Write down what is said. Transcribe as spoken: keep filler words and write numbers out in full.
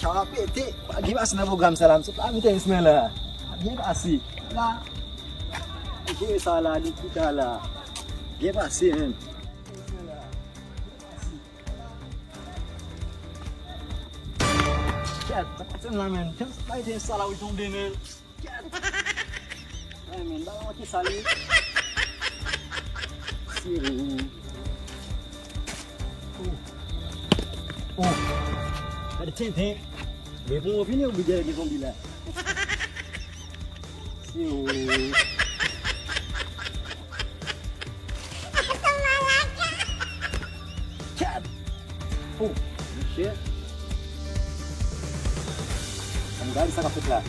Sa va pete. Pa gen pase nan pwogram sa la, m sot la mete ris mwen la. Pa gen pase. La. Jere sa la, li tou ta la. Byen pase, menm. Kèt, sa pase m la, menm. Kèt, sa la, ou tonbe, menm. Kèt. Ay, men, ba manke sa li. Sere. Oh. Oh. Gade tenten. Men pou mwen fini, ou gen zonbi la. Sere. Kèt. Oh, monchè. Ann gade sa k ap fèt la.